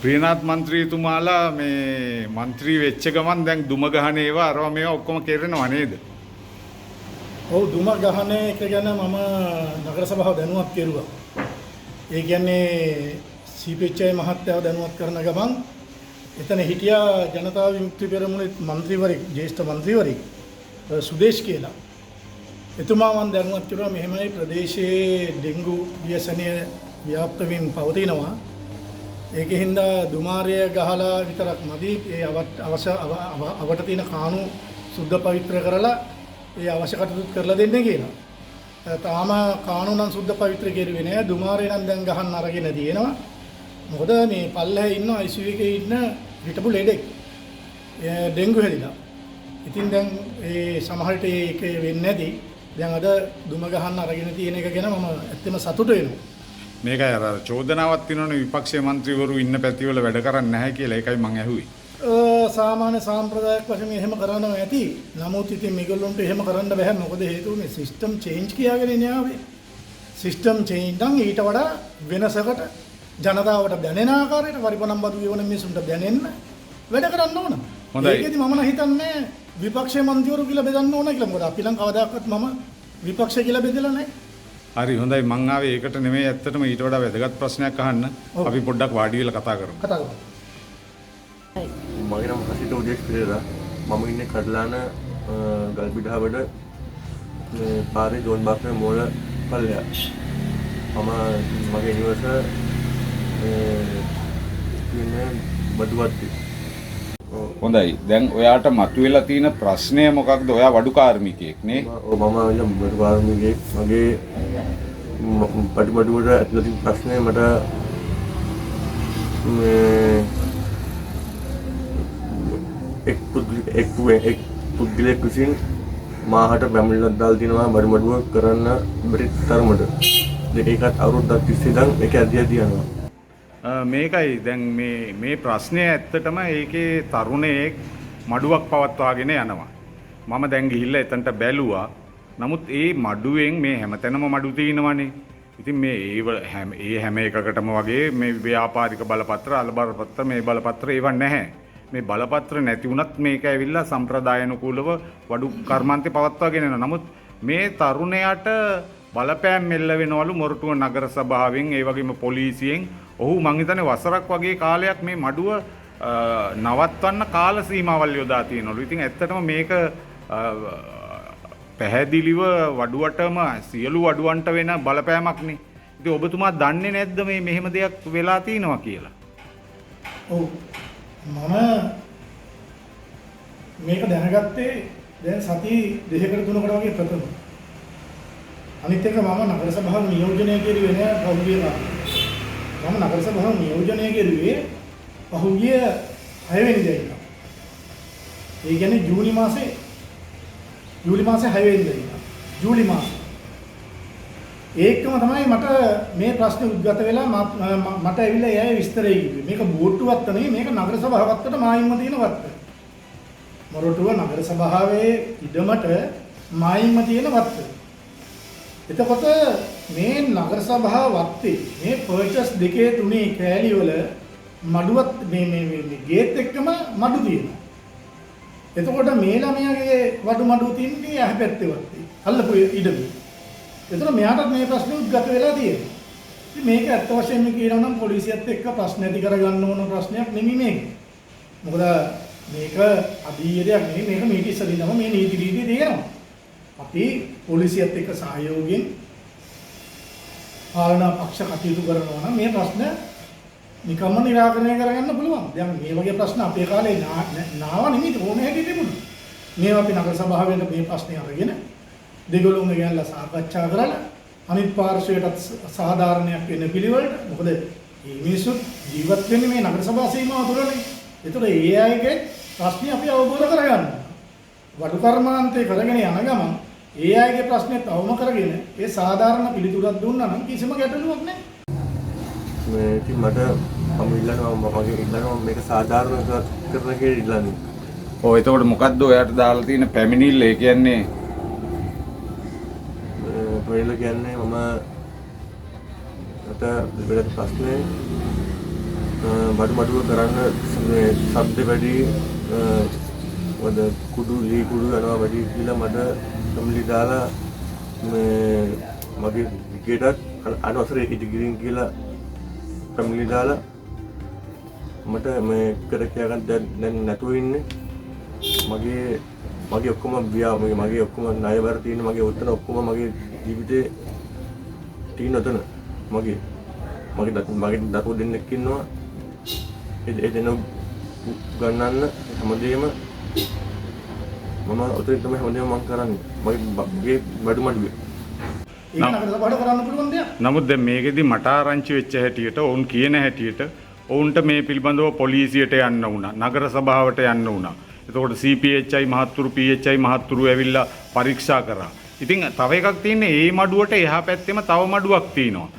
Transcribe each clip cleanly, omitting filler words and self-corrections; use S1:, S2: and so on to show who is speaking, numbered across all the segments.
S1: ප්‍රියනාත් මන්ත්‍රීතුමාලා මේ මන්ත්‍රී වෙච්ච ගමන් දැන් දුම ගහන ඒවා අරවා මේවා ඔක්කොම කෙරෙනවා නේද?
S2: ඔව්, දුම ගහන එක ගැන මම නගර සභාව දැනුවත් කෙරුවා. ඒ කියන්නේ CPHI මහත්තයාව දැනුවත් කරන ගමන් එතන හිටියා ජනතා විමුක්ති පෙරමුණේ මන්ත්‍රීවරයෙක්, ජ්‍යෙෂ්ඨ මන්ත්‍රීවරයෙක් සුදේශ් කියලා. එතුමා මම දැනුවත් කරුවා මෙහෙමයි ප්‍රදේශයේ ඩෙන්ගු ව්‍යසනය ව්‍යාප්ත වෙමින් පවතිනවා. ඒකෙන් හින්දා දුමාරය ගහලා විතරක් මදි, ඒ අවශ්‍ය අවට තියෙන කාණු සුද්ධ පවිත්‍ර කරලා ඒ අවශ්‍ය කටයුතු කරලා දෙන්න කියලා. තාම කාණු නම් සුද්ධ පවිත්‍ර කෙරුවේ නෑ. දුමාරය නම් දැන් ගහන්න අරගෙන තියෙනවා. මොකද මේ පල්ලෙහා ඉන්න ICU එකේ ඉන්න හිටපු ලෙඩෙක් ඩෙන්ගු හැදිලා. ඉතින් දැන් ඒ සමහරට ඒක වෙන්නේ නැති. දැන් අද දුම ගහන්න අරගෙන තියෙන එක ගැන මම ඇත්තම සතුටු වෙනවා.
S1: මේකයි අර චෝදනාවක් තියෙනවනේ විපක්ෂයේ මන්ත්‍රීවරු ඉන්න පැතිවල වැඩ කරන්නේ නැහැ කියලා. ඒකයි මං ඇහුවේ.
S2: සාමාන්‍ය සාම්ප්‍රදායික වශයෙන් එහෙම කරනවා ඇති. නමුත් ඉතින් මේගොල්ලොන්ට එහෙම කරන්න බැහැ. මොකද හේතුව මේ සිස්ටම් චේන්ජ් කියාගෙන ඉන්නේ ආවේ. සිස්ටම් චේන්ජ් නම් ඊට වඩා වෙනසකට ජනතාවට දැනෙන ආකාරයට වරිපනම් බදු ගෙවන මිනිසුන්ට දැනෙන්න වැඩ කරන්න ඕන.
S1: හොඳයි.
S2: ඒකෙදි මම නම් හිතන්නේ විපක්ෂයේ මන්ත්‍රීවරු කියලා බෙදන්න ඕන කියලා. මොකද අපි නම් කවදාකවත් මම විපක්ෂය කියලා බෙදලා නැහැ.
S1: හරි, හොඳයි, මං ආවේ ඒකට නෙමෙයි, ඇත්තටම ඊට වඩා වැදගත් ප්‍රශ්නයක් අහන්න. අපි පොඩ්ඩක් වාඩි වෙලා කතා කරමු.
S2: කතා කරමු.
S3: මගේ නම හසිත උදේශ් පෙරේරා. මම ඉන්නේ කඩලාන ගල්පිඩාවඩ මේ පාරේ ජෝන් බාක්කර් මෝල පල්ලෙහා. මම මගේ නිවස මේ තියෙන්නේ බදුවත්තේ.
S1: හොඳයි. දැන් ඔයාට මතුවෙලා තියෙන ප්‍රශ්නය මොකක්ද? ඔයා වඩු කාර්මිකයෙක් නේ?
S3: ඔව්, මම ඇවිල්ලා බඩු කාර්මිකයෙක්. මගේ බඩුවට ඇතුළත තියෙන ප්‍රශ්නය මට මේ එක් එක් පුද්ගලයෙක් විසින් මාහට පැමිණිල්ලක් දාලා තිනවා බඩු මඩුව කරන්න බැරි තරමට. ඒකත් අවුරුද්දක් තිස්සේ ඉඳන් ඒක ඇදි ඇදි යනවා.
S1: මේකයි දැන් මේ මේ ප්‍රශ්නය ඇත්තටම ඒකේ තරුණයෙක් මඩුවක් පවත්වාගෙන යනවා. මම දැන් ගිහිල්ලා එතනට බැලුවා. නමුත් ඒ මඩුවෙන් මේ හැමතැනම මඩු තියෙනවනේ. ඉතින් මේ ඒව හැම ඒ හැම එකකටම වගේ මේ ව්‍යාපාරික බලපත්‍ර, අල බලපත්‍ර, මේ බලපත්‍ර ඒවා නැහැ. මේ බලපත්‍ර නැති වුණත් මේක ඇවිල්ලා සම්ප්‍රදායනුකූලව වඩු කර්මාන්තේ පවත්වාගෙන යනවා. නමුත් මේ තරුණයාට බලපෑම් එල්ල වෙනවලු මොරටුව නගර සභාවෙන්, ඒ වගේම පොලිසියෙන්. ඔහු මං හිතන්නේ වසරක් වගේ කාලයක් මේ මඩුව නවත්වන්න කාල සීමාවල් යොදා තියෙනවලු. ඉතින් ඇත්තටම මේක පැහැදිලිව වඩුවටම සියලු වඩුවන්ට වෙන බලපෑමක් නේ. ඉතින් ඔබතුමා දන්නේ නැද්ද මේ මෙහෙම දෙයක් වෙලා තියෙනවා කියලා?
S2: ඔව්, මම මේක දැනගත්තේ දැන් සති දෙකකට තුනකට වගේ ප්‍රථම. අනිත් එක මම නගර සභාව නියෝජනය කෙරුවේ නෑ පහුගිය කාලේ. මම නගර සභාව නියෝජනය කෙරුවේ පහුගිය 6 වෙනිදා ඉඳන්. ඒ කියන්නේ ජූනි මාසේ, ජූලි මාසේ 6 වෙනිදා ඉඳන්. ජූලි මාසේ. ඒකම තමයි මට මේ ප්‍රශ්නේ උද්ගත වෙලා මට ඇවිල්ලා ඒ අය විස්තරය කිව්වේ. මේක බෝට්ටු වත්ත නෙවෙයි, මේක නගර සභාව වත්තට මායිම්ම තියෙන වත්ත. මොරටුව නගර සභාවේ ඉඩමට මායිම්ම තියෙන වත්ත. එතකොට මේ නගර සභාව වත්තේ මේ පර්චස් දෙකේ තුනේ කෑලි වල මඩුවත් මේ මේ මේ ගේත් එක්කම මඩු තියෙනවා. එතකොට මේ ළමයාගේ වඩු මඩුව තින්නේ ඇහැ පැත්තේ වත්තේ. අල්ලපු ඉඩමේ. එතකොට මෙයාටත් මේ ප්‍රශ්නේ උද්ගත වෙලා තියෙනවා. ඉතින් මේක ඇත්ත වශයෙන්ම කියනවා නම් පොලිසියත් එක්ක ප්‍රශ්න ඇති කරගන්න ඕන ප්‍රශ්නයක් නෙමෙයි මේක. මොකද මේක අදීය දෙයක් නෙමෙයි, මේක මීට ඉස්සර ඉඳන්ම මේ නීති රීති තියෙනවා. අපි පොලිසියත් එක්ක සහයෝගයෙන් පාලනා පක්ෂ කටයුතු කරනවා නම් මේ ප්‍රශ්න නිකම්ම නිරාකරණය කරගන්න පුළුවන්. දැන් මේ වගේ ප්‍රශ්න අපේ කාලේ නාව නෙමෙයි, ඕනේ හැටි තිබුණා. මේවා අපි නගර සභාවෙන් මේ ප්‍රශ්නේ අරගෙන දෙගොල්ලොම ගෙනල්ලා සාකච්ඡා කරලා අනිත් පාර්ශ්වයටත් සාධාරණයක් වෙන පිළිවෙලට, මොකද මේ මිනිස්සුත් ජීවත් වෙන්නේ මේ නගර සභා සීමාව තුළනේ. ඒතර ඒ අයගේ ප්‍රශ්නේ අපි අවබෝධ කරගන්න. වඩු කර්මාන්තය කරගෙන යන ගමන් ඒ අයගේ ප්‍රශ්නේත් අවම කරගෙන ඒ සාධාරණ පිළිතුරක් දුන්නා නම් කිසිම ගැටලුවක් නැහැ.
S3: මේ ඉතින් මම ඉල්ලනවා, මගේ ඉල්ලනවා මේක සාධාරණ කරන කියලා ඉල්ලන්නේ.
S1: ඔව්, එතකොට මොකද්ද ඔයාට දාලා තියෙන පැමිණිල්ල? ඒ කියන්නේ
S3: පැමිණිල්ල කියන්නේ මම මට වෙන ප්‍රශ්නේ බඩු මඩුව කරන්න මේ ශබ්ද වැඩි, මොකද කුඩු ලී කුඩු යනවා වැඩි කියලා මට පැමිණිලි දාලා මේ මගේ ගේටත් අනවසර ඉදිකිරීම කියලා පැමිණිලි දාලා මට මේ කර කියා ගන්න දැන් නැතුව ඉන්නේ. මගේ මගේ ඔක්කොම මගේ ඔක්කොම ණය බර තියෙන මගේ ඔතන ඔක්කොම මගේ ජීවිතේ තියෙන ඔතන මගේ මගේ මගේ දරුවෝ දෙන්නෙක් ඉන්නවා. ඒ දෙන්න ගන්නන්න හැමදේම මම ඔතනින් තමයි හැමදේම මං කරන්නේ. මගේ බඩු මඩුවේ.
S2: ඒක නගර සභාවට කරන්න පුළුවන් දෙයක්.
S1: නමුත් දැන් මේකෙදි මට ආරංචි වෙච්ච හැටියට ඔවුන් කියන හැටියට ඔවුන්ට මේ පිළිබඳව පොලිසියට යන්න වුණා, නගර සභාවට යන්න වුණා. එතකොට CPHI මහත්තුරු PHI මහත්තුරු ඇවිල්ලා පරීක්ෂා කරා. ඉතින් තව එකක් තියෙන්නේ ඒ මඩුවට එහා පැත්තෙම තව මඩුවක් තියෙනවා.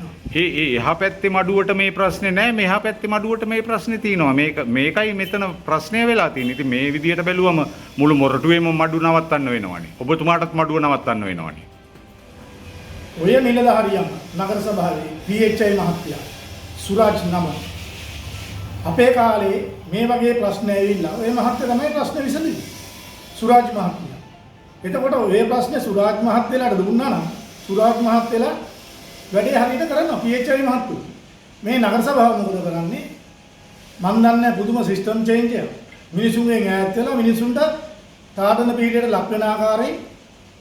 S1: ඒ ඒ එහා පැත්තේ මඩුවට මේ ප්‍රශ්නේ නෑ, මෙහා පැත්තේ මඩුවට මේ ප්‍රශ්නේ තියෙනවා. මේකයි මෙතන ප්‍රශ්නය වෙලා තියෙන්නේ. ඉතින් මේ විදියට බැලුවම මුළු මොරටුවේම මඩු නවත්තන්න වෙනවනේ. ඔබතුමාටත් මඩුව නවත්තන්න වෙනවනේ.
S2: ඔය නිලධාරියන් නගර සභාවේ PHI මහත්තයා සුරාජ් නම අපේ කාලේ මේ වගේ ප්‍රශ්න ඇවිල්ලා ඔය මහත්තයා තමයි ප්‍රශ්න විසඳුවේ. සුරාජ් මහත්මයා. එතකොට ඔය ප්‍රශ්නේ සුරාජ් මහත්තයාට දුන්නා නම් සුරාජ් මහත්තයා වැඩේ හරියට කරනවා. PHI මහත්තුරු. මේ නගර සභාව මොකද කරන්නේ? මන් දන්නේ පුදුම සිස්ටම් චේන්ජ් එකක්. මිනිසුන්ගෙන් ඈත් වෙලා මිනිසුන්ට තාඩන පීඩයට ලක් වෙන ආකාරයෙන්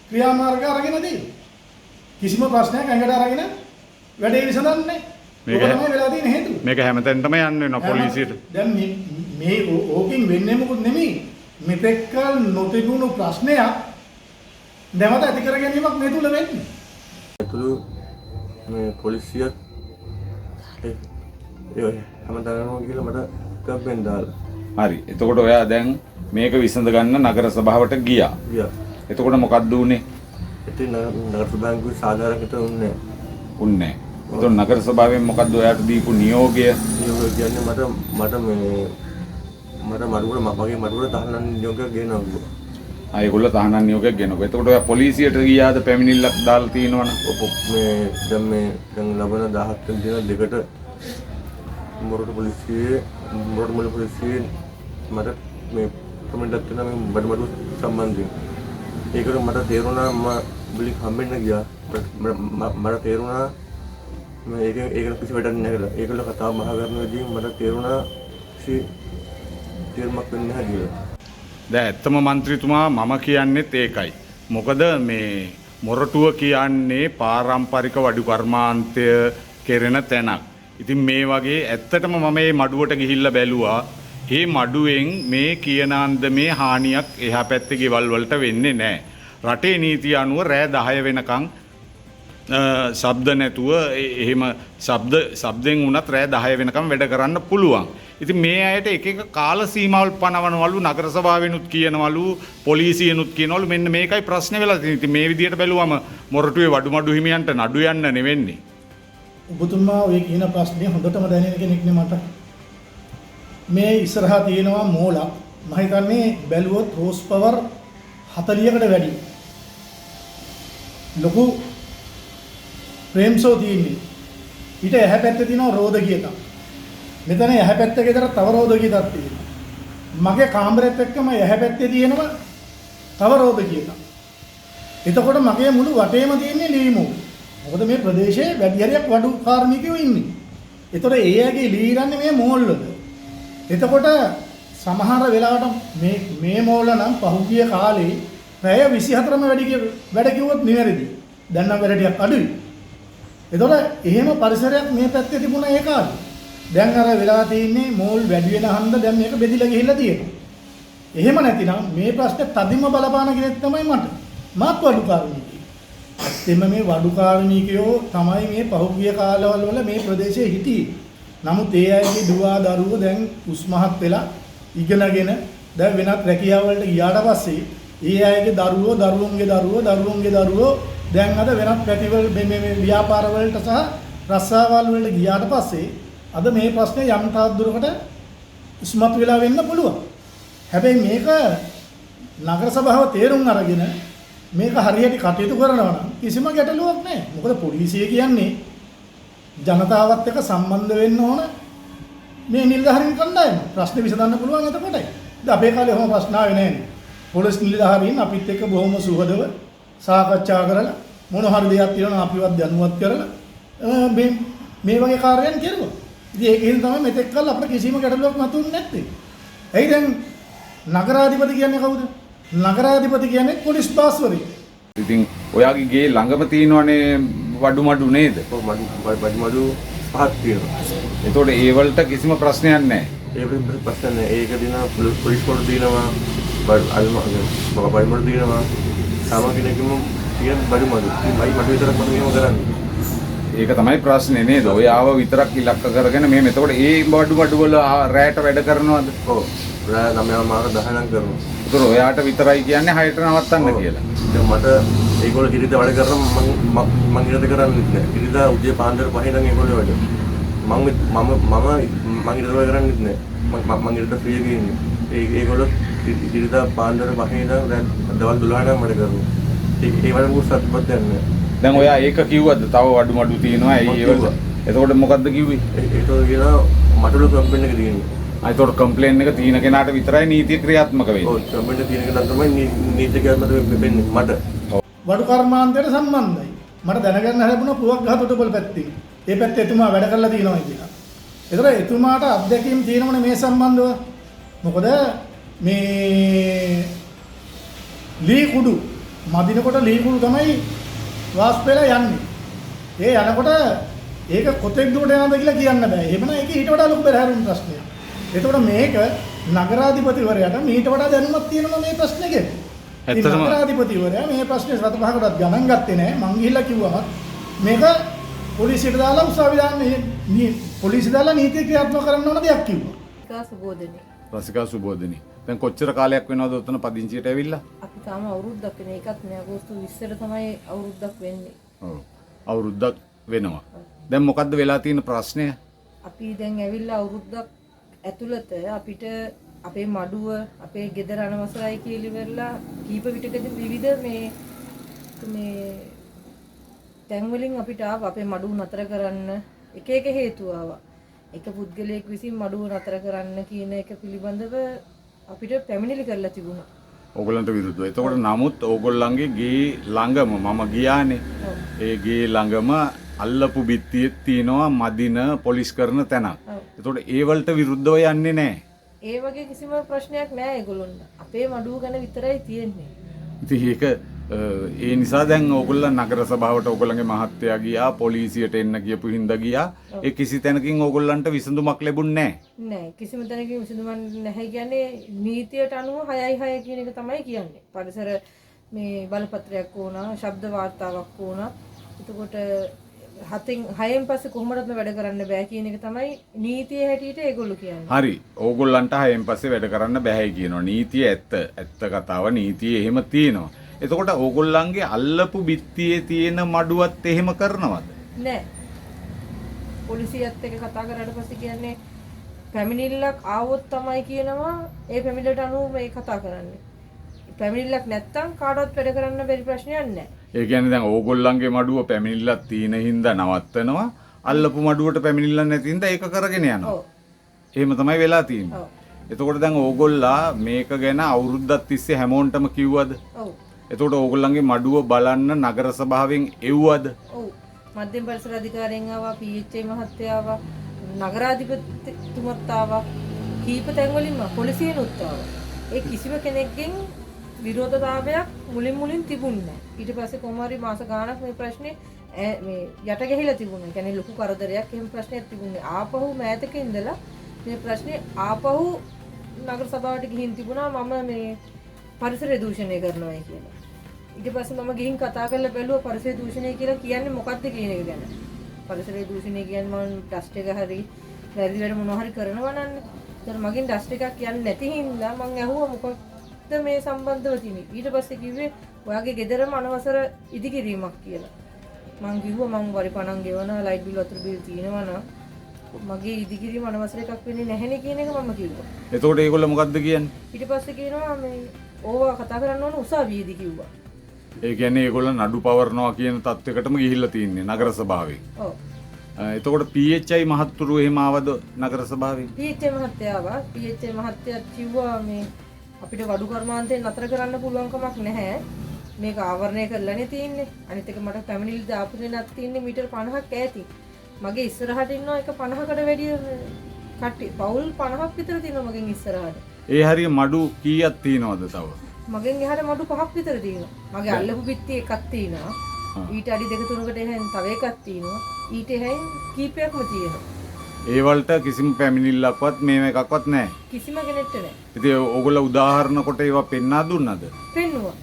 S2: ක්‍රියාමාර්ග අරගෙන තියෙනවා. කිසිම ප්‍රශ්නයක් ඇඟට අරගෙන වැඩේ විසඳන්නේ.
S1: මේක
S2: ඔක තමයි වෙලා තියෙන හේතුව.
S1: මේක හැමතැනටම යන්න වෙනවා පොලිසියට.
S2: දැන් මේ මේ ඕකෙන් වෙන්නේ මොකුත් නෙමෙයි. මෙතෙක්කල් නොතිබුණු ප්‍රශ්නයක් නැවත ඇති කර ගැනීමක් මේ තුල වෙන්නේ.
S3: ඇතුළු මේ පොලිසියත් ඒ හැමතැනම ගිහලා මට කම්ප්ලේන් දාලා.
S1: හරි. එතකොට ඔයා දැන් මේක විසඳ ගන්න නගර සභාවට ගියා.
S3: ගියා.
S1: එතකොට මොකද්ද උනේ?
S3: ඉතින් නගර සභාවෙන් කිව්වේ සාධාරණකට උන්නේ නැහැ.
S1: උන්නේ නැහැ. එතකොට නගර සභාවෙන් මොකද්ද ඔයාට දීපු නියෝගය?
S3: නියෝගය කියන්නේ මට මට මේ මට මඩුවට මගේ මඩුවට තහනම් නියෝගයක් ගෙනනවා කිව්වා.
S1: ආ, ඒගොල්ලෝ තහනම් නියෝගයක් ගෙනනවා. එතකොට ඔයා පොලිසියට ගියාද පැමිණිල්ලක් දාලා තියෙනවනම්?
S3: ඔව්, මේ දැන් මේ දැන් ලබන 17 වෙනි දින දෙකට මොරටු පොලිසියේ මොරටු මුල පොලිසියේ මට මේ කමෙන්ට් එකක් තියෙනවා මේ බඩු මඩුව සම්බන්ධයෙන්. ඒකට මට තේරුණා, මම මුලින් හම්බෙන්න ගියා. මට තේරුණා මේ ඒක ඒකට කිසි වැඩක් නැහැ කියලා. ඒගොල්ලෝ කතා බහ කරන විදිහින් මට තේරුණා කිසි තේරුමක් වෙන්නේ නැහැ කියලා.
S1: දැන් ඇත්තම මන්ත්‍රීතුමා මම කියන්නෙත් ඒකයි. මොකද මේ මොරටුව කියන්නේ පාරම්පරික වඩු කර්මාන්තය කෙරෙන තැනක්. ඉතින් මේ වගේ ඇත්තටම මම මේ මඩුවට ගිහිල්ලා බැලුවා. මේ මඩුවෙන් මේ කියන අන්දමේ හානියක් එහා පැත්තේ ගෙවල් වලට වෙන්නේ නැහැ. රටේ නීතිය අනුව රෑ 10 වෙනකන් ශබ්ද නැතුව එහෙම ශබ්දෙන් වුණත් රෑ 10 වෙනකන් වැඩ කරන්න පුළුවන්. ඉතින් මේ අයට එක එක කාල සීමාවල් පනවනවලු, නගර සභාවෙනුත් කියනවලු, පොලිසියෙනුත් කියනවලු. මෙන්න මේකයි ප්‍රශ්නේ වෙලා තියෙන්නේ. ඉතින් මේ විදියට බැලුවම මොරටුවේ වඩුමඩු හිමියන්ට නඩු යන්න නෙවෙන්නේ.
S2: ඔබතුමා ඔය කියන ප්‍රශ්නේ හොඳටම දැනෙන කෙනෙක් නේ මට. මේ ඉස්සරහා තියෙනවා මෝලක්. මම හිතන්නේ බැලුවොත් හෝස් පවර් 40කට වැඩි. ලොකු ෆ්‍රේම්සෝ තියෙන්නේ. ඊට එහා පැත්තේ තියෙනවා රෝද ගියතක්. මෙතන එහා පැත්තේ ගෙදර තව රෝද ගියතක් තියෙනවා. මගේ කාමරෙත් එක්කම එහා පැත්තේ තියෙනවා තව රෝද ගියතක්. එතකොට මගේ මුළු වටේම තියෙන්නේ ලී මෝල්. මොකද මේ ප්‍රදේශයේ වැඩි හරියක් වඩු කාර්මිකයෝ ඉන්නේ. එතකොට ඒ අයගේ ලී ඉරන්නේ මේ මෝල් වල. එතකොට සමහර වෙලාවට මේ මේ මෝල නම් පහුගිය කාලේ පැය 24ම වැඩ කිව්වොත් නිවැරදි. දැන් නම් වැඩ ටිකක් අඩුයි. එතකොට එහෙම පරිසරයක් මේ පැත්තේ තිබුණා ඒ කාලේ. දැන් අර වෙලා තියෙන්නේ මෝල් වැඩි වෙන හන්ද දැන් මේක බෙදිලා ගිහිල්ලා තියෙනවා. එහෙම නැතිනම් මේ ප්‍රශ්නේ තදින්ම බලපාන කෙනෙක් තමයි මට. මාත් වඩු කාර්මිකයෙක්. ඇත්තෙන්ම මේ වඩු කාර්මිකයෝ තමයි මේ පහුගිය කාලවල වල මේ ප්‍රදේශයේ හිටියේ. නමුත් ඒ අයගේ දුව දරුවෝ දැන් උස්මහත් වෙලා ඉගෙනගෙන දැන් වෙනත් රැකියාව වලට ගියාට පස්සේ ඒ අයගේ දරුවෝ, දරුවන්ගේ දරුවෝ, දරුවන්ගේ දරුවෝ දැන් අද වෙනත් පැතිවල මේ මේ මේ ව්‍යාපාර වලට සහ රස්සාවල් වලට ගියාට පස්සේ අද මේ ප්‍රශ්නේ යම් තාක් දුරකට ඉස්මතු වෙලා වෙන්න පුළුවන්. හැබැයි මේක නගර සභාව තේරුම් අරගෙන මේක හරියට කටයුතු කරනවා නම් කිසිම ගැටලුවක් නැහැ. මොකද පොලිසිය කියන්නේ ජනතාවත් එක්ක සම්බන්ධ වෙන්න ඕන මේ නිලධාරීන් කණ්ඩායම. ප්‍රශ්න විසඳන්න පුළුවන් එතකොටයි. ඉතින් අපේ කාලේ ඔහොම ප්‍රශ්න ආවේ නෑනේ. පොලිස් නිලධාරීන් අපිත් එක්ක බොහොම සුහදව සාකච්ඡා කරලා මොන හරි දෙයක් තියෙනවා නම් අපිවත් දැනුවත් කරලා මේ මේ වගේ කාර්යයන් කෙරුවා. ඉතින් ඒක හින්දා තමයි මෙතෙක් කල් අපිට කිසිම ගැටලුවක් මතුවුනේ නැත්තේ. ඇයි දැන් නගරාධිපති කියන්නේ කවුද? නගරාධිපති කියන්නේ පොලිස් බාස්වරයෙක්.
S1: ඉතින් ඔයාගේ ගේ ළඟම තියෙනවනේ වඩු මඩු නේද?
S3: ඔව්, මඩු බඩු මඩු පහක් තියෙනවා.
S1: එතකොට ඒ වලට කිසිම ප්‍රශ්නයක් නැහැ.
S3: ඒක ප්‍රශ්න නෑ. ඒක දිනා පොලිස් මඩු දිනවා, බඩු අල්ම බඩු මඩු දිනවා. සාමාන්‍ය කෙනෙක්ම තියෙන බඩු මඩු. ඉතින් මයි මඩු විතරක් මම මෙහෙම කරන්නේ.
S1: ඒක තමයි ප්‍රශ්නේ නේද? ඔයාව විතරක් ඉලක්ක කරගෙන මෙහෙම. එතකොට ඒ බඩු මඩු වල රැයට වැඩ කරනවද?
S3: ඔව්. රෑ 9 මාර 10 නම් කරනවා.
S1: එතකොට ඔයාට විතරයි කියන්නේ 6ට නවත්තන්න කියලා.
S3: දැන් මට ඒගොල්ලෝ කිරිද වැඩ කරනවා, මං මං ඉරද කරන්නේ නැහැ. කිරිදා උදේ පාන්දර 5 ඉඳන් ඒගොල්ලෝ වැඩ. මං මම මම මං ඉරද වැඩ කරන්නේත් නැහැ. මං මං ඉරද ෆ්‍රී එකේ ඉන්නේ. ඒ ඒගොල්ලෝ කිරිදා පාන්දර 5 ඉඳන් රෑ දවල් 12 නම් වැඩ කරනවා. ඒ ඒ වැඩ මොකක් සත්‍යපත් නැහැ.
S1: දැන් ඔයා ඒක කිව්වද? තව වඩු මඩු තියෙනවා ඇයි
S3: මං
S1: ඒ වලට?
S3: කිව්වා.
S1: එතකොට මොකද්ද කිව්වේ?
S3: ඒතකොට කියනවා මටලු කම්පැනි එක තියෙන්නේ.
S1: එතකොට කම්ප්ලේන් එක තියෙන කෙනාට විතරයි නීතිය ක්‍රියාත්මක වෙන්නේ.
S3: ඔව්, කම්පැනි එක තියෙන කෙනා තමයි නීතිය ක්‍රියාත්මක වෙන්නේ මට.
S2: වඩු කර්මාන්තයට සම්බන්ධයි. මට දැනගන්න ලැබුණා පුවක් ගහ තොටුපළ පැත්තේ. ඒ පැත්තේ එතුමා වැඩ කරලා තියෙනවා කියලා. ඒතර එතුමාට අත්දැකීම් තියෙනවනේ මේ සම්බන්ධව. මොකද මේ ලී කුඩු මදිනකොට ලී කුඩු තමයි වාෂ්ප වෙලා යන්නේ. ඒ යනකොට ඒක කොතෙක් දුරට යනවද කියලා කියන්න බෑ. එහෙමනම් ඒක ඊට වඩා ලොකු බැරහැරුම් ප්‍රශ්නයක්. එතකොට මේක නගරාධිපතිවරයාට මීට වඩා දැනුමක් තියෙනවා මේ ප්‍රශ්නේ ගැන. ඉතින්
S1: ඇත්තටම
S2: නගරාධිපතිවරයා මේ ප්‍රශ්නේ සත පහකටවත් ගණන් ගත්තේ නෑ. මං ගිහිල්ලා කිව්වම මේක පොලිසියට දාලා උසාවි දාන්න, පොලිසිය දාලා නීතිය ක්‍රියාත්මක කරන්න ඕන දෙයක් කිව්වා.
S4: රසිකා සුබෝධනී.
S1: රසිකා සුබෝධනී. දැන් කොච්චර කාලයක් වෙනවද ඔතන පදිංචියට ඇවිල්ලා?
S4: අපි තාම අවුරුද්දක් වෙන එකත් නෑ. අගෝස්තු 20ට තමයි අවුරුද්දක් වෙන්නේ.
S1: ඔව්. අවුරුද්දක් වෙනවා. දැන් මොකද්ද වෙලා තියෙන ප්‍රශ්නය?
S4: අපි දැන් ඇවිල්ලා අවුරුද්දක් ඇතුළත අපිට අපේ මඩුව අපේ ගෙදර අනවසරයි කියලා ඉවරලා කීප විටකදී විවිධ මේ මේ තැන් වලින් අපිට ආව අපේ මඩුව නතර කරන්න එක එක හේතු ආවා. එක පුද්ගලයෙක් විසින් මඩුව නතර කරන්න කියන එක පිළිබඳව අපිට පැමිණිලි කරලා තිබුණා.
S1: ඕගොල්ලන්ට විරුද්ධව. එතකොට නමුත් ඕගොල්ලන්ගේ ගේ ළඟම මම ගියානේ. ඒ ගේ ළඟම අල්ලපු බිත්තියෙත් තියෙනවා මදින පොලිස් කරන තැනක්. එතකොට ඒ වලට විරුද්ධව යන්නේ නැහැ.
S4: ඒ වගේ කිසිම ප්‍රශ්නයක් නෑ ඒගොල්ලොන්ට. අපේ මඩුව ගැන විතරයි තියෙන්නේ.
S1: ඉතින් ඒක ඒ නිසා දැන් ඕගොල්ලන් නගර සභාවට ඕගොල්ලන්ගේ මහත්තයා ගියා, පොලිසියට එන්න කියපු හින්දා ගියා. ඒ කිසි තැනකින් ඕගොල්ලන්ට විසඳුමක් ලැබුණේ නෑ.
S4: නෑ, කිසිම තැනකින් විසඳුමක් නැහැ. කියන්නේ නීතියට අනුව 6යි 6 කියන එක තමයි කියන්නේ. පරිසර මේ බලපත්‍රයක් ඕන, ශබ්ද වාර්තාවක් ඕන. එතකොට 6න් පස්සේ කොහොමදත්ම වැඩ කරන්න බෑ කියන එක තමයි නීතිය හැටියට ඒගොල්ලෝ කියන්නේ.
S1: හරි. ඕගොල්ලන්ට 6න් පස්සේ වැඩ කරන්න බෑයි කියනවා. නීතිය ඇත්ත. ඇත්ත කතාව නීතිය එහෙම තියෙනවා. එතකොට ඕගොල්ලන්ගේ අල්ලපු බිත්තියේ තියෙන මඩුවත් එහෙම කරනවද?
S4: නෑ. පොලිසියත් එක්ක කතා කරාට පස්සේ කියන්නේ පැමිණිල්ලක් ආවොත් තමයි කියනවා. ඒ පැමිණිල්ලට අනුව මේ කතා කරන්නේ. පැමිණිල්ලක් නැත්තම් කාටවත් වැඩ කරන්න බැරි ප්‍රශ්නයක් නෑ.
S1: ඒ කියන්නේ දැන් ඕගොල්ලන්ගේ මඩුව පැමිණිල්ලක් තියෙන හින්දා නවත්තනවා. අල්ලපු මඩුවට පැමිණිල්ලක් නැති හින්දා ඒක කරගෙන යනවා.
S4: ඔව්.
S1: එහෙම තමයි වෙලා තියෙන්නේ.
S4: ඔව්.
S1: එතකොට දැන් ඕගොල්ලා මේක ගැන අවුරුද්දක් තිස්සේ හැමෝන්ටම කිව්වද?
S4: ඔව්.
S1: එතකොට ඕගොල්ලන්ගේ මඩුව බලන්න නගර සභාවෙන් එව්වද?
S4: ඔව්. මධ්‍යම පරිසර අධිකාරියෙන් ආවා, PHA මහත්තයා ආවා, නගරාධිපතිතුමත් ආවා, කීප තැන් වලින්ම පොලිසියනුත් ආවා. ඒ කිසිම කෙනෙක්ගෙන් විරෝධතාවයක් මුලින් මුලින් තිබුණේ නැහැ. ඊට පස්සේ කොහොම හරි මාස ගාණක් මේ ප්‍රශ්නේ මේ යට ගැහිලා තිබුණා. ඒ කියන්නේ ලොකු කරදරයක් එහෙම ප්‍රශ්නයක් තිබුණේ. ආපහු මෑතක ඉඳලා මේ ප්‍රශ්නේ ආපහු නගර සභාවට ගිහින් තිබුණා මම මේ පරිසරය දූෂණය කරනවායි කියලා. ඊට පස්සේ මම ගිහින් කතා කරලා බැලුවා පරිසරය දූෂණය කියලා කියන්නේ මොකක්ද කියන එක ගැන. පරිසරය දූෂණය කියන්නේ මම ඩස්ට් එක හරි වැරදි වැඩ මොනවා හරි කරනවා නන්නේ. ඒතර මගෙන් ඩස්ට් එකක් යන්නේ නැති හින්දා මං ඇහුවා මොකක්ද මේ සම්බන්ධව තියෙන්නේ. ඊට පස්සේ කිව්වේ ඔයාගේ ගෙදරම අනවසර ඉදිකිරීමක් කියලා. මං කිව්වා මං වරි පණන් ගෙවනවා, ලයිට් බිල් වතුර බිල් තියෙනවා නම් මගේ ඉදිකිරීම අනවසර එකක් වෙන්නේ නැහැනේ කියන එක මම කිව්වා.
S1: එතකොට ඒගොල්ලෝ මොකද්ද කියන්නේ?
S4: ඊට පස්සේ කියනවා මේ ඕවා කතා කරන්න ඕන උසාවියේදී කිව්වා.
S1: ඒ කියන්නේ ඒගොල්ලෝ නඩු පවරනවා කියන තත්වයකටම ගිහිල්ලා තින්නේ නගර සභාවේ.
S4: ඔව්.
S1: එතකොට PHI මහත්තුරු එහෙම ආවද නගර සභාවෙන්?
S4: PHI මහත්තයා ආවා. PHI මහත්තයා කිව්වා මේ අපිට වඩු කර්මාන්තයෙන් නතර කරන්න පුළුවන් කමක් නැහැ. මේක ආවරණය කරලානේ තියෙන්නේ. අනිත් එක මට පැමිණිලි දාපු දෙනක් තියෙන්නේ මීටර් 50ක් ඈතින්. මගේ ඉස්සරහට ඉන්නවා එක 50කට වැඩිය කට්ටිය. පවුල් 50ක් විතර තියෙනවා මගෙන් ඉස්සරහට.
S1: ඒ හරිය මඩු කීයක් තියෙනවද තව?
S4: මගෙන් එහාට මඩු 5ක් විතර තියෙනවා. මගේ අල්ලපු බිත්ති එකක් තියෙනවා. ඊට අඩි දෙක තුනකට එහායින් තව එකක් තියෙනවා. ඊට එහායින් කීපයක්ම තියෙනවා.
S1: ඒ වලට කිසිම පැමිණිල්ලක්වත් මේව එකක්වත් නැහැ.
S4: කිසිම කෙනෙක්ට නැහැ.
S1: ඉතින් ඕගොල්ලෝ උදාහරණ කොට ඒවා පෙන්නා දුන්නද?
S4: පෙන්නුවා.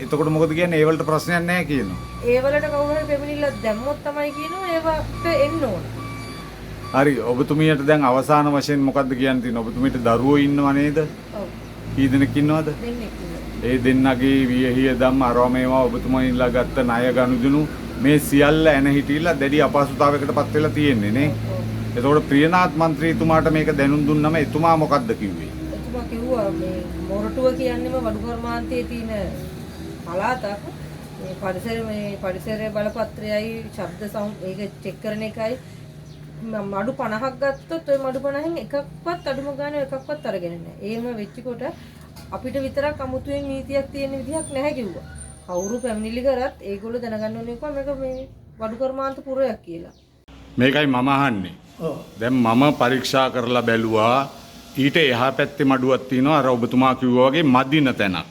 S1: එතකොට මොකද කියන්නේ? ඒ වලට ප්‍රශ්නයක් නැහැ කියනවා.
S4: ඒ වලට කවුරු හරි පැමිණිල්ලක් දැම්මොත් තමයි කියනවා ඒවට එන්න ඕන.
S1: හරි, ඔබතුමියට දැන් අවසාන වශයෙන් මොකද්ද කියන්න තියෙන්නේ? ඔබතුමියට දරුවෝ ඉන්නව නේද?
S4: ඔව්.
S1: කී දෙනෙක් ඉන්නවද?
S4: දෙන්නෙක් ඉන්නවා.
S1: ඒ දෙන්නගේ වියහියදම් අරවා මේවා ඔබතුමන්ලා ගත්ත ණය ගනුදෙනු මේ සියල්ල ඇන හිටිලා දැඩි අපහසුතාවයකට පත් වෙලා තියෙන්නේ නේ. එතකොට ප්‍රියනාත් මන්ත්‍රීතුමාට මේක දැනුම් දුන්නම එතුමා මොකද්ද කිව්වේ?
S4: එතුමා කිව්වා මේ මොරටුව කියන්නේම වඩු කර්මාන්තයේ තියෙන පළාතක්. මේ පරිසර බලපත්‍රයයි ශබ්ද ඒක චෙක් කරන එකයි මඩු 50ක් ගත්තොත් ඔය මඩු 50න් එකක්වත් අඩුම ගානේ එකක්වත් අරගෙන නැහැ. එහෙම වෙච්ච කොට අපිට විතරක් අමුතුවෙන් නීතියක් තියෙන විදිහක් නැහැ කිව්වා. කවුරු පැමිණිලි කරත් ඒගොල්ලෝ දැනගන්න ඕනේ කිව්වා මේක මේ වඩු කර්මාන්ත පුරයක් කියලා.
S1: මේකයි මම අහන්නේ.
S2: ඔව්.
S1: දැන් මම පරීක්ෂා කරලා බැලුවා ඊට එහා පැත්තේ මඩුවක් තියෙනවා අර ඔබතුමා කිව්වා වගේ මදින තැනක්.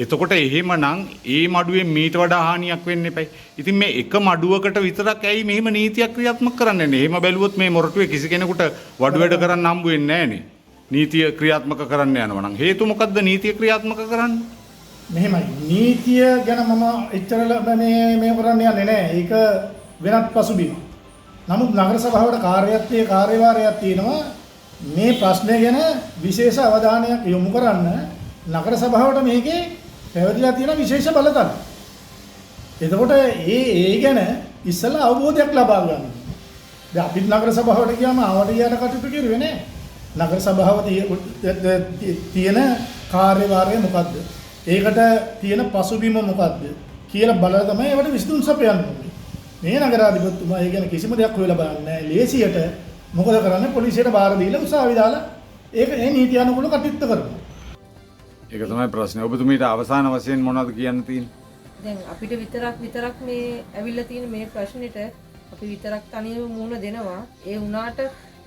S1: එතකොට එහෙමනම් ඒ මඩුවෙන් මීට වඩා හානියක් වෙන්න එපයි. ඉතින් මේ එක මඩුවකට විතරක් ඇයි මෙහෙම නීතියක් ක්‍රියාත්මක කරන්නේ? එහෙම බැලුවොත් මේ මොරටුවේ කිසි කෙනෙකුට වඩු වැඩ කරන්න හම්බ වෙන්නේ නැහනේ. නීතිය ක්‍රියාත්මක කරන්න යනවා නම් හේතු මොකද්ද නීතිය ක්‍රියාත්මක කරන්න?
S2: මෙහෙමයි, නීතිය ගැන මම එච්චර මේ කරන්න යන්නේ නැහැ. ඒක වෙනත් පසුබිමක්. නමුත් නගර සභාවට කාර්යභාරයක් තියෙනවා මේ ප්‍රශ්නය ගැන විශේෂ අවධානයක් යොමු කරන්න. නගර සභාවට මේකේ පැවතිලා තියෙන විශේෂ බලතල. එතකොට ඒ ගැන ඉස්සෙල්ලා අවබෝධයක් ලබා ගන්න. දැන් අපිත් නගර සභාවට ගියාම ආවට ගියාට කටයුතු කෙරුවේ නෑ. නගර සභාව තියෙන කාර්යභාරය මොකද්ද? ඒකට තියෙන පසුබිම මොකද්ද කියලා බලලා තමයි ඒවට විසඳුම් සපයන්න ඕනේ. මේ නගරාධිපතිතුමා ඒ ගැන කිසිම දෙයක් හොයලා බලන්නේ නෑ. ලේසියට මොකද කරන්නේ? පොලිසියට බාර දීලා උසාවි දාලා ඒක ඒ නීති අනුකූලව කටයුතු කරනවා.
S1: ඒක තමයි ප්‍රශ්නේ. ඔබතුමීට අවසාන වශයෙන් මොනවද කියන්න තියෙන්නේ?
S4: දැන් අපිට විතරක් මේ ඇවිල්ලා තියෙන මේ ප්‍රශ්නෙට අපි විතරක් තනියම මුහුණ දෙනවා. ඒ වුණාට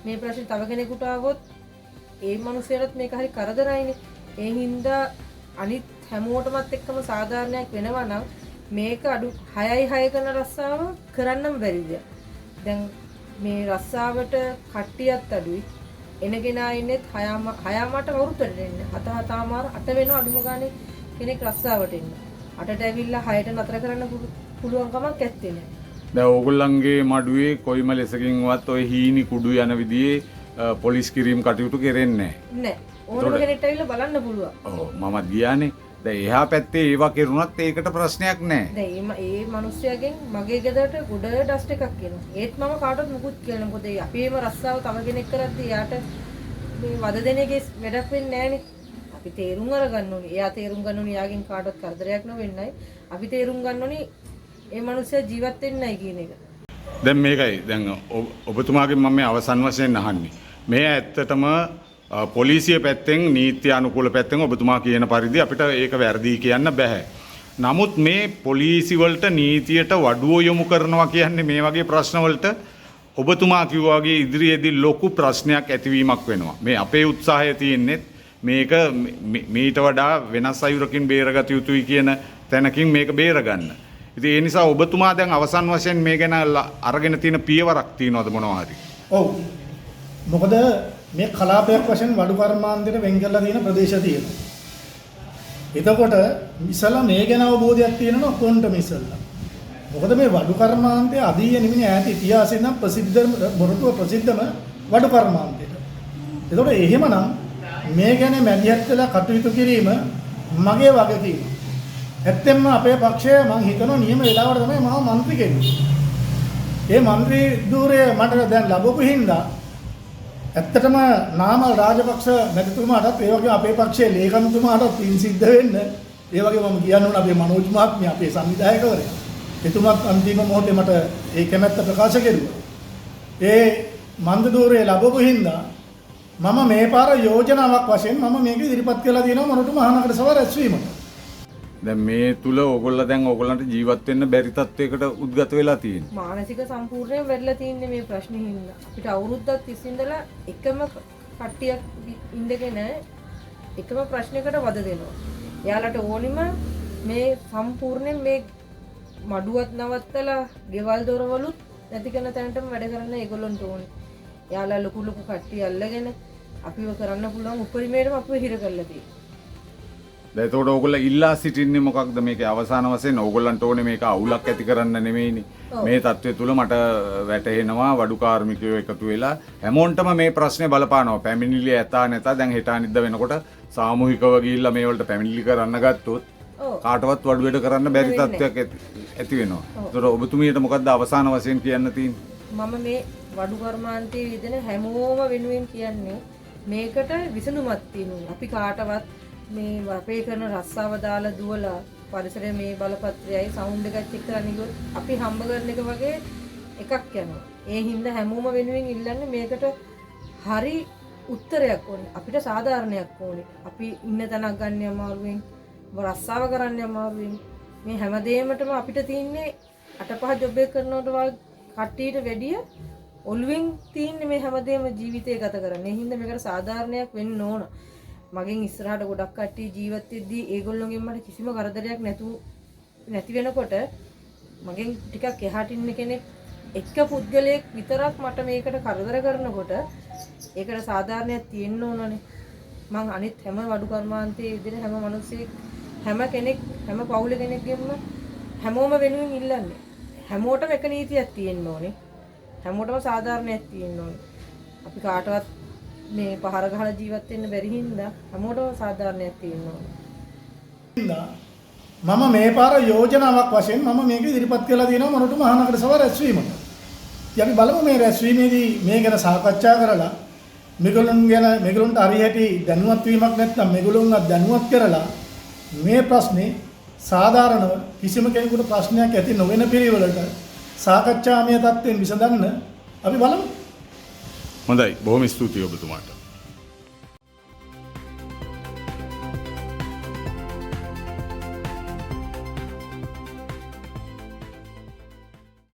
S4: මේ ප්‍රශ්නේ තව කෙනෙකුට ආවොත් ඒ මනුස්සයරත් මේක හරි කරදරයිනේ. ඒ හින්දා අනිත් හැමෝටමත් එක්කම සාධාරණයක් වෙනවා නම් මේක අඩු 6යි 6 කරන රස්සාව කරන්නම බැරි දෙයක්. දැන් මේ රස්සාවට කට්ටියත් අඩුයි. එනගෙන ඉන්නෙත් 6:00 කවුරුත් වැඩට එන්නේ. 7 7:30 8 වෙනවා අඩුම ගානේ කෙනෙක් රස්සාවට එන්න. 8ට ඇවිල්ලා 6ට නතර කරන්න පුළුවන් කමක් ඇත්තේ නෑ.
S1: දැන් ඕගොල්ලන්ගේ මඩුවේ කොයිම ලෙසකින්වත් ඔය හීනි කුඩු යන විදිහේ පොලිස් කිරීම කටයුතු කෙරෙන්නේ
S4: නෑ. නෑ. ඕනම කෙනෙක්ට ඇවිල්ලා බලන්න පුළුවන්.
S1: ඔව්, මමත් ගියානේ. දැන් එහා පැත්තේ ඒවා කෙරුණත් ඒකට ප්‍රශ්නයක් නෑ.
S4: දැන් ඒ මිනිස්සයාගෙන් මගේ ගෙදරට ගොඩ ඩස්ට් එකක් එනවා. ඒත් මම කාටවත් මුකුත් කියලා නෑ. මොකද අපේම රස්සාව තව කෙනෙක් කරද්දී එයාට මේ වද දෙන එකේ වැඩක් වෙන්නේ නෑනේ. අපි තේරුම් අරගන්න ඕනේ. එයා තේරුම් ගන්න ඕනේ එයාගෙන් කාටවත් කරදරයක් නොවෙන්නයි. අපි තේරුම් ගන්න ඕනේ ඒ මිනිස්සයා ජීවත් වෙන්නයි කියන එක.
S1: දැන් මේකයි දැන් ඔබතුමාගෙන් මම මේ අවසන් වශයෙන් අහන්නේ. මේ ඇත්තටම පොලිසිය පැත්තෙන් නීති අනුකූල පැත්තෙන් ඔබතුමා කියන පරිදි අපිට ඒක වැරදි කියන්න බැහැ. නමුත් මේ පොලිසි වලට නීතියට වඩුවෝ යොමු කරනවා කියන්නේ මේ වගේ ප්‍රශ්න වලට ඔබතුමා කිව්වා වගේ ඉදිරියේදී ලොකු ප්‍රශ්නයක් ඇතිවීමක් වෙනවා. මේ අපේ උත්සාහය තියෙන්නේ මේක මීට වඩා වෙනස් අයුරකින් බේරගත යුතුයි කියන තැනකින් මේක බේරගන්න. ඉතින් ඒ නිසා ඔබතුමා දැන් අවසන් වශයෙන් මේ ගැන අරගෙන තියෙන පියවරක් තියෙනවද මොනවා හරි?
S2: ඔව්. මොකද මේ කලාපයක් වශයෙන් වඩු කර්මාන්තයට වෙන් කරලා තියෙන ප්‍රදේශ තියෙනවා. එතකොට ඉස්සලා මේ ගැන අවබෝධයක් තියෙනවා කොන්ටම ඉස්සලා. මොකද මේ වඩු කර්මාන්තය අදීය නෙමෙයි ඈත ඉතිහාසයෙන් නම් ප්‍රසිද්ධ මොරටුව ප්‍රසිද්ධම වඩු කර්මාන්තයට. එතකොට එහෙමනම් මේ ගැන මැදිහත් වෙලා කටයුතු කිරීම මගේ වගකීම. ඇත්තෙන්ම අපේ පක්ෂය මං හිතනවා නියම වෙලාවට තමයි මම මන්ත්‍රී කෙරුවේ. ඒ මන්ත්‍රී ධූරය මට දැන් ලැබපු හින්දා ඇත්තටම නාමල් රාජපක්ෂ මැතිතුමාටත් ඒ වගේම අපේ පක්ෂයේ ලේකම්තුමාටත් පින් සිද්ධ වෙන්න, ඒ වගේම මම කියන්න ඕන අපේ මනෝජ් මහත්මයා අපේ සංවිධායකවරයා. එතුමාත් අන්තිම මොහොතේ මට ඒ කැමැත්ත ප්‍රකාශ කෙරුවා. ඒ මන්ද ධූරය ලැබපු හින්දා මම මේ පාර යෝජනාවක් වශයෙන් මම මේක ඉදිරිපත් කරලා තියෙනවා මොරටු මහනගර සභාව රැස්වීමට.
S1: දැන් මේ තුල ඕගොල්ලෝ දැන් ඕගොල්ලන්ට ජීවත් වෙන්න බැරි තත්වයකට උද්ගත වෙලා තියෙනවා.
S4: මානසික සම්පූර්ණයෙන් වැරලා තින්නේ මේ ප්‍රශ්නේ හින්දා. අපිට අවුරුද්දක් තිස්සේ ඉඳලා එකම කට්ටියක් ඉඳගෙන එකම ප්‍රශ්නයකට වද දෙනවා. එයාලට ඕනිම මේ සම්පූර්ණයෙන් මේ මඩුවත් නවත්තලා ගෙවල් දොරවලුත් නැති කරන තැනටම වැඩ කරන්න ඒගොල්ලන්ට ඕනේ. එයාලා ලොකු ලොකු කට්ටිය අල්ලගෙන අපිව කරන්න පුළුවන් උපරිමයටම අපිව හිර කරලා තියෙනවා.
S1: දැන් එතකොට ඕගොල්ලෝ ඉල්ලා සිටින්නේ මොකක්ද මේකේ අවසාන වශයෙන් ඕගොල්ලන්ට ඕනේ මේක අවුලක් ඇති කරන්න නෙමෙයිනේ. මේ තත්ත්වය තුල මට වැටහෙනවා වඩු කාර්මිකයෝ එකතු වෙලා හැමෝන්ටම මේ ප්‍රශ්නේ බලපානවා. පැමිණිලි ඇතා නැතා දැන් හෙට අනිද්දා වෙනකොට සාමූහිකව ගිහිල්ලා මේ වලට පැමිණිලි කරන්න ගත්තොත් කාටවත් වඩු වැඩ කරන්න බැරි තත්ත්වයක් ඇති වෙනවා. ඒතකොට ඔබතුමියට මොකද්ද අවසාන වශයෙන් කියන්න තියෙන්නේ?
S4: මම මේ වඩු කර්මාන්තයේ යෙදෙන හැමෝම වෙනුවෙන් කියන්නේ මේකට විසඳුමක් තියෙනවා. අපි කාටවත් මේ අපේ කරන රස්සාව දාලා දුවලා පරිසරයේ මේ බලපත්‍රයයි සවුන්ඩ් එකත් චෙක් කරන්න ගියොත් අපි හම්බ කරන එක වගේ එකක් යනවා. ඒ හින්දා හැමෝම වෙනුවෙන් ඉල්ලන්නේ මේකට හරි උත්තරයක් ඕනේ. අපිට සාධාරණයක් ඕනේ. අපි ඉන්න තැනක් ගන්න අමාරුවෙන්, රස්සාව කරන්න අමාරුවෙන් මේ හැම දෙයකටම අපිට තියෙන්නේ අටපහ ජොබ් එක කරනවට වගේ කට්ටියට වැඩිය ඔළුවෙන් තියෙන්නේ මේ හැමදේම ජීවිතේ ගත කරන්න. ඒ හින්දා මේකට සාධාරණයක් වෙන්න ඕන. මගෙන් ඉස්සරහට ගොඩක් කට්ටිය ජීවත් වෙද්දී ඒගොල්ලොන්ගෙන් මට කිසිම කරදරයක් නැති වෙනකොට මගෙන් ටිකක් එහාට ඉන්න කෙනෙක් එක පුද්ගලයෙක් විතරක් මට මේකට කරදර කරනකොට ඒකට සාධාරණයක් තියෙන්න ඕනනේ. මං අනිත් හැම වඩු කර්මාන්තයේ ඉදිරිය හැම මිනිස්සෙක් හැම කෙනෙක් හැම පවුල කෙනෙක්ගෙන්ම හැමෝම වෙනුවෙන් ඉල්ලන්නේ. හැමෝටම එක නීතියක් තියෙන්න ඕනේ. හැමෝටම සාධාරණයක් තියෙන්න ඕනේ. අපි කාටවත් මේ පහර ගහලා ජීවත් වෙන්න බැරි හින්දා හැමෝටම සාධාරණයක් තියෙන්න ඕනේ.
S2: මම මේ පාර යෝජනාවක් වශයෙන් මම මේක ඉදිරිපත් කරලා තියෙනවා මොරටු මහනගර සභාව රැස්වීමට. ඉතින් අපි බලමු මේ රැස්වීමේදී මේ ගැන සාකච්ඡා කරලා මේගොල්ලන් ගැන මේගොල්ලන්ට හරි හැටි දැනුවත් වීමක් නැත්නම් මේගොල්ලන්වත් දැනුවත් කරලා මේ ප්‍රශ්නේ සාධාරණව කිසිම කෙනෙකුට ප්‍රශ්නයක් ඇති නොවන පිළිවෙලට සාකච්ඡාමය තත්ත්වයෙන් විසඳන්න අපි බලමු.
S1: හොඳයි, බොහොම ස්තුතියි ඔබතුමාට.